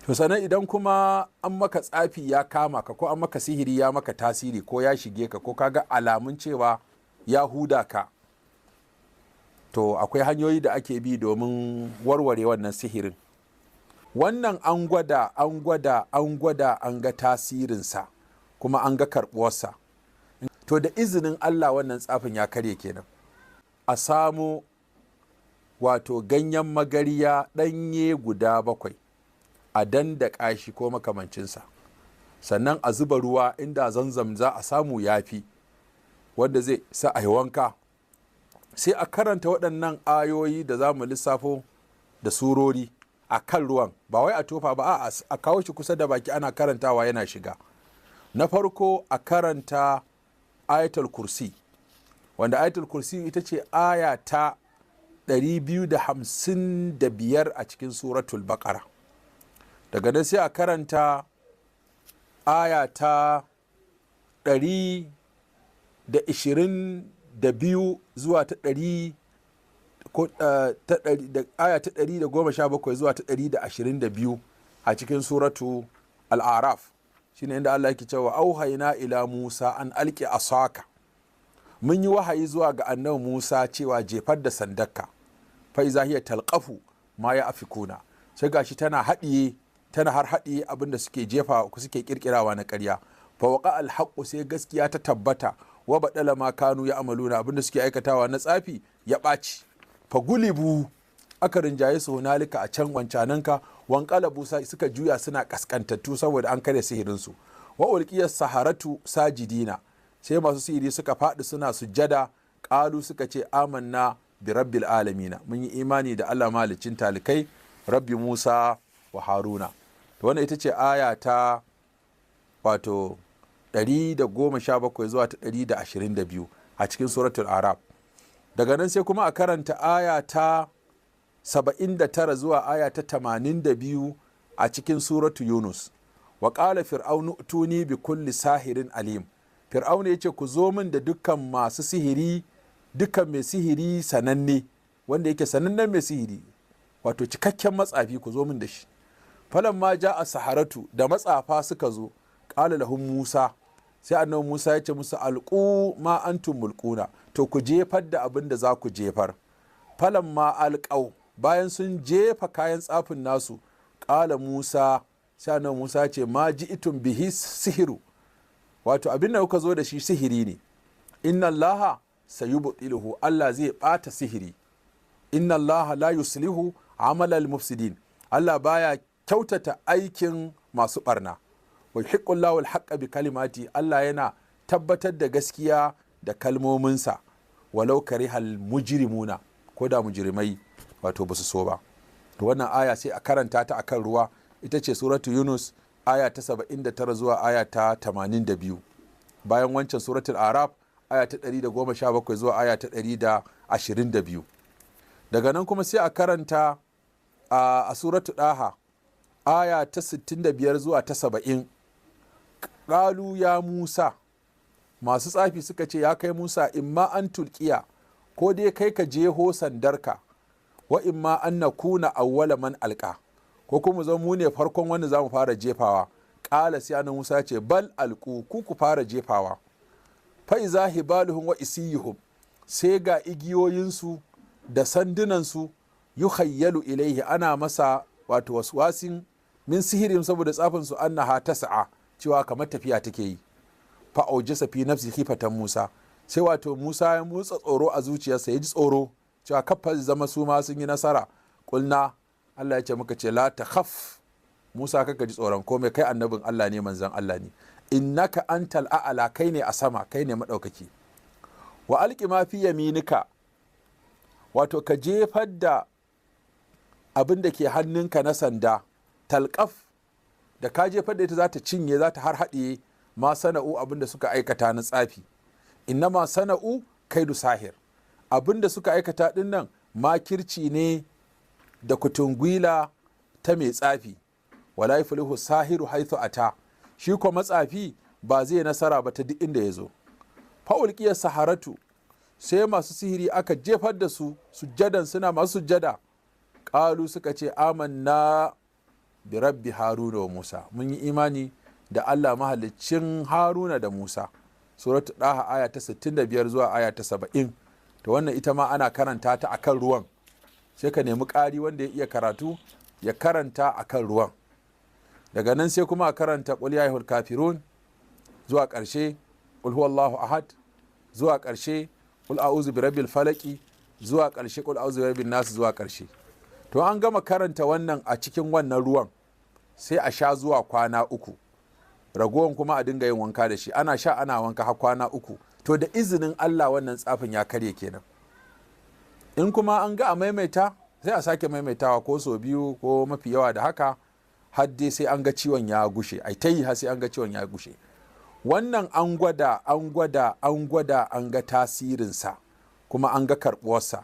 To sannan idan kuma an maka tsafi ya kama ka, ko an maka sihiri ya maka tasiri, ko ya shige ka, ko kaga alamun cewa ya huda ka, to akwai hanyoyi da ake bi domin warware wannan sihirin. Wannan an gwada, an gwada, an gwada, an ga tasirinsa kuma an ga karɓuwarsa. To da izinin Allah wannan tsafin ya karye kenan. A samu wato ganyen magariya ɗanye guda 7, a dandaka shi ko makamancinsa, sannan a zuba ruwa inda zanzam za a samu yafi, wanda zai sa a yi wanka. Sai a karanta waɗannan ayoyi da za mu lissafo da surori a kan ruwan, ba wai a tofa ba, a kawo shi kusa da baki ana karantawa yana shiga. Na farko a karanta Ayatul Kursi, wanda Ayatul Kursi ita ce aya ta 255 a cikin Suratul Baqara. Daga nan sai a karanta aya ta 122 zuwa ta ɗari ko ta ɗari da aya ta 117 zuwa ta 122 a cikin Suratu Al'araf, shine inda Allah yake cewa auhaina ila Musa an alqi asaka. Mun yi wahayi zuwa ga Annabi Musa cewa jefar da sandarka. Fa iza hiya talqafu ma ya afikuna, sai gashi tana haɗiye, tana har haɗiye abin da suke jefa, suke kirkirawa na ƙarya. Fa waqa al, sai gaskiya ta tabbata. Wa badala ma kanu ya amaluna, abin da suke aikatawa na tsafi ya ɓaci. Fa gulibu, aka rinjaye su, hunalika, a can wancananka, wanqalabu, suka juya suna kaskantattu saboda an karya sihirinsu. Wa ulqiyas saharatu sajidina, sai masu sihiri suka faɗi suna sujjada. Ƙalu, suka ce amanna bi rabbil alamina, mun yi imani da Allah mahalicin talikai, rabbi Musa wa Haruna. To wannan ita ce aya ta wato 117 zuwa ta 122 a cikin Suratul Araf. Daga nan sai kuma a karanta aya ta 79 zuwa aya ta 82 a cikin Suratu Yunus. Wa qala fir'aunu tuni bi kulli sahirin alim. Fir'aunu ya ce ku zo min da dukkan masu sihiri, dukkan mai sihiri sananne, wanda yake sanannen mai sihiri, wato cikakken matsafi, ku zo min da shi. Falan ma ja a saharatu, da matsafa suka zo, qala lahum Musa, sai Annabi Musa ya ce musu alqu ma antum mulquna, to ku jefar da abin da za ku jefar. Falan ma alqau, bayan sun jefa kayan tsafin nasu, qala Musa, sai Annabi Musa ya ce ma ji'tum bihi sihiru, wato abin da kuka zo da shi sihiri ne. Inna Allaha sayubtiluhu, Allah zai bata sihiri. Inna Allaha la yuslihu amalal mufsidin, Allah baya kyautata aikin masu barna. Wa yuhiqqullahu al bi kalimati, Allah yana tabbatar da gaskiya da kalmominsa. Walau karihal mujrimuna, ko da mujrimai wato basu so ba. To wannan aya sai a karanta ta akan ruwa, ita ce Suratu Yunus, aya ta 79 zuwa aya ta 82, bayan wancan Suratul Araf aya ta 117 zuwa aya ta 122. Daga nan kuma sai a karanta a Suratu Daha, aya ta 65 zuwa ta 70. Ƙalu ya Musa, masu tsafi suka ce ya kai Musa, imma an tulkiya, ko dai kai ka jeho sandarka, wa imma an nakuna awwala man alqa, ko kuma zan mu ne farkon wanda za mu fara jefawa. Ƙala, sai Annabi Musa ce bal alqu, ku fara jefawa. Fa iza hibaluhum wa isiyuhum, sai ga igiyoyinsu da sandunansu, yukhayyalu ilaihi, ana masa wato waswasin, min sihirin, saboda tsafin su, annaha tas'a, cewa kamar tafiya take yi. Fa aujasa fi nafsi khifatan Musa, sai wato Musa ya motsa tsoro a zuciyarsa, ya ji tsoro cewa kafa zama su ma sun yi nasara. Kulna, Allah ya ce muka ce la takhaf Musa, kaka ji tsoron komai, kai annabin Allah ne, manzon Allah ne. Innaka antal a'ala, kai ne a sama, kai ne madaukaki. Wa alqi ma fi yaminika, wato ka jefar da abin da ke hannunka na sanda, talqaf, da ka jefar da ita za ta cinye, za ta har haɗiye, ma sana'u, abin da suka aikata na tsafi. Innama sana'u kaidu sahir, abin da suka aikata din nan makirci ne da kutungwila ta mai tsafi. Wala yuflihu sahiru haithu ata, shi ko matsafi ba zai nasara ba ta duk inda ya zo. Fa ulqiya saharatu, sai masu sihiri aka jefar da su sujjadan, suna masu sujjada. Ƙalu, suka ce amanna bi rabbil alamina, mun yi imani da ubangijin talikai. bi rabbi Haruna wa Musa, mun yi imani da Allah mahaliccin Haruna da Musa. Suratu Daha, aya ta 65 zuwa aya ta 70. To wannan ita ma ana karanta ta akan ruwan. Sai ka nemi ƙari wanda ya iya karatu ya karanta akan ruwan. Daga nan sai kuma a karanta qul ya ayyuhal kafirun zuwa ƙarshe, qul huwallahu ahad zuwa ƙarshe, qul a'udhu bi rabbil falaki zuwa ƙarshe, qul a'udhu bi rabbin nas zuwa ƙarshe. To an gama karanta wannan a cikin wannan ruwan, sai a sha zuwa kwana 3. Ragowan kuma a dinga yin wanka da shi. Ana sha ana wanka har kwana 3. To da izinin Allah wannan tsafin ya karye kenan. In kuma an ga a maimaita, sai a sake maimaitawa ko sau biyu ko mafi yawa da haka, har dai sai an ga ciwon ya gushe. Ai ta yi har sai an ga ciwon ya gushe. Wannan an gwada, an gwada, an gwada, an ga tasirinsa kuma an ga karɓuwarsa.